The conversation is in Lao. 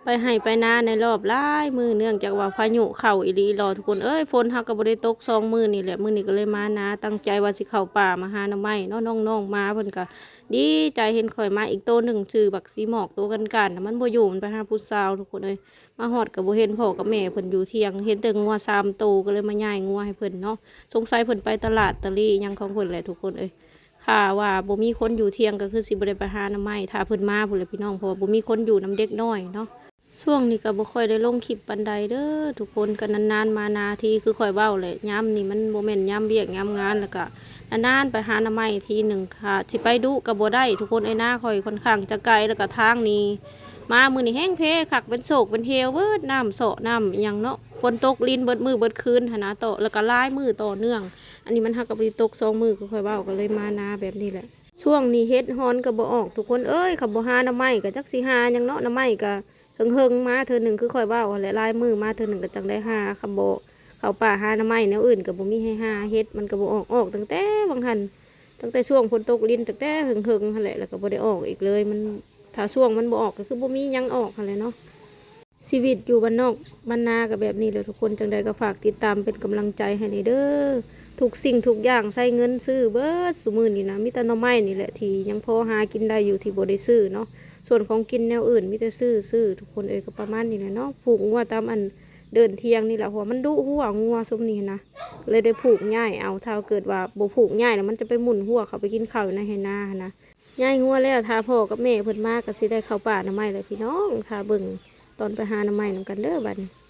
ໄປໄຮ່ໄປນາໃນລອບຫຼາຍມື້ ເນື່ອງຈາກວ່າພາຍຸເຂົ້າອີ່ຫຼີຫຼໍ່ທຸກຄົນເອີຍ. ຝົນເຮົາກໍບໍ່ໄດ້ຕົກສອງມື້ນີ້ແຫຼະ ມື້ນີ້ກໍເລີຍມານາ ຕັ້ງໃຈວ່າຊິເຂົ້າປ່າມາຫາໜໍ່ໄມ້ເນາະ. ນ້ອງໆມາເພິ່ນກໍດີໃຈເຫັນຂ້ອຍມາ. ອີກໂຕໜຶ່ງຊື່ບັກສີໝອກ ໂຕການໆນະ ມັນບໍ່ຢູ່ ມັນໄປຫາຜູ້ສາວທຸກຄົນເອີຍ. ມາຮອດກໍບໍ່ເຫັນພໍ່ກັບແມ່ເພິ່ນຢູ່ຖຽງ ເຫັນແຕ່ງົວສາມໂຕ ກໍເລີຍມາຍ້າຍງົວໃຫ້ເພິ່ນເນາະ. ສົງໄສເພິ່ນໄປຕະຫຼາດຕະລີຫຍັງຂອງເພິ່ນແຫຼະທຸກຄົນເອີຍ. ຖ້າວ່າບໍ່ມີຄົນຢູ່ຖຽງກໍຄືຊິບໍ່ໄດ້ໄປຫາໜໍ່ໄມ້ ຖ້າເພິ່ນມາພຸ້ນແຫຼະພີ່ນ້ອງ ເພາະວ່າບໍ່ມີຄົນຢູ່ນຳເດັກນ້ອຍເນາະ. ຊ່ວງນີ້ກໍບໍ່ຄ່ອຍໄດ້ລົງຄລິບປານໃດເດີທຸກຄົນ ກໍນານໆມານາທີ ຄືຂ້ອຍເວົ້າແຫຼະ ຍາມນີ້ມັນບໍ່ແມ່ນຍາມວຽກຍາມງານ ແລ້ວກໍນານໆໄປຫາໜໍ່ໄມ້ທີໜຶ່ງ. ຖ້າຊິໄປດຸກໍບໍ່ໄດ້ທຸກຄົນເອີຍ ນາຂ້ອຍຂ້ອນຂ້າງຈະໄກ ແລ້ວກໍທາງນີ້ມາມື້ນີ້ແຮງເພຄັກ ເປັນໂຊກເປັນເຫວເບິດ ນ້ຳເຊາະນ້ຳອີ່ຫຍັງເນາະ. ຝົນຕົກລິນເບິດມື້ເບິດຄືນຫັ້ນນະ ຕໍ່ ແລ້ວກໍຫຼາຍມື້ຕໍ່ເນື່ອງ. ອັນນີ້ມັນຫາກະບໍ່ໄດ້ຕົກສອງມື້ ຄືຂ້ອຍເວົ້າ ກໍເລີຍມານາແບບນີ້ແຫຼະ. ຊ່ວງນີ້ເຫັດຮອນກໍບໍ່ອອກທຸກຄົນເອີຍ ຄັນບໍ່ຫາໜໍ່ໄມ້ກໍຈັກຊິຫາຫຍັງເນາະ. ໜໍ່ໄມ້ກໍເຫິງໆມາເທື່ອໜຶ່ງ ຄືຂ້ອຍເວົ້າຫັ້ນແຫຼະ ຫຼາຍມື້ມາເທື່ອໜຶ່ງກໍຈັ່ງໄດ້ຫາ. ຄັນບໍ່ເຂົ້າປ່າຫາໜໍ່ໄມ້ແນວອື່ນກໍບໍ່ມີໃຫ້ຫາ ເຫັດມັນກໍບໍ່ອອກ ອອກຕັ້ງແຕ່ຫວ່າງຫັ້ນ ຕັ້ງແຕ່ຊ່ວງຝົນຕົກລິນ ຕັ້ງແຕ່ເຫິງໆຫັ້ນແຫຼະ ແລ້ວກໍບໍ່ໄດ້ອອກອີກເລີຍ. ມັນ ຖ້າຊ່ວງມັນບໍ່ອອກກໍຄືບໍ່ມີຫຍັງອອກຫັ້ນແຫຼະເນາະ. ຊີວິດຢູ່ບ້ານນອກບ້ານນາກໍແບບນີ້ແຫຼະທຸກຄົນ ຈັ່ງໃດກໍຝາກຕິດຕາມເປັນກຳລັງໃຈໃຫ້ແດ່ເດີ. ທຸກສິ່ງທຸກຢ່າງໃຊ້ເງິນຊື້ເບິດ ຊຸມື້ນີ້ນະ ມີແຕ່ໜໍ່ໄມ້ນີ້ແຫຼະທີ່ຍັງພໍຫາກິນໄດ້ຢູ່ ທີ່ບໍ່ໄດ້ຊື້ເນາະ. ສ່ວນຂອງກິນແນວອື່ນມີແຕ່ຊື້ ຊື້ທຸກຄົນເອີຍ. ກໍປະມານນີ້ແຫຼະເນາະ ຜູກງົວຕາມອັນເດີ່ນຖຽງນີ້ແຫຼະ ເພາະວ່າມັນດຸຮົວ ງົວຊຸມນີ້ນະ ເລີຍໄດ້ຜູກຍ້າຍເອົາ. ຖ້າເກີດວ່າບໍ່ຜູກຍ້າຍແລ້ວ ມັນຈະໄປໝຸ່ນຮົວເຂົ້າໄປກິນເຂົ້າຢູ່ໃນໄຮ່ນາຫັ້ນນະ. ຍ້າຍງົວແລ້ວ ຖ້າພໍ່ກັບແມ່ເພິ່ນມາກໍຊິໄດ້ເຂົ້າປ່າໜໍ່ໄມ້ແຫຼະພີ່ນ້ອງ. ຖ້າເບິ່ງຕອນໄປຫາໜໍ່ໄມ້ນຳກັນເດີບັດນີ້.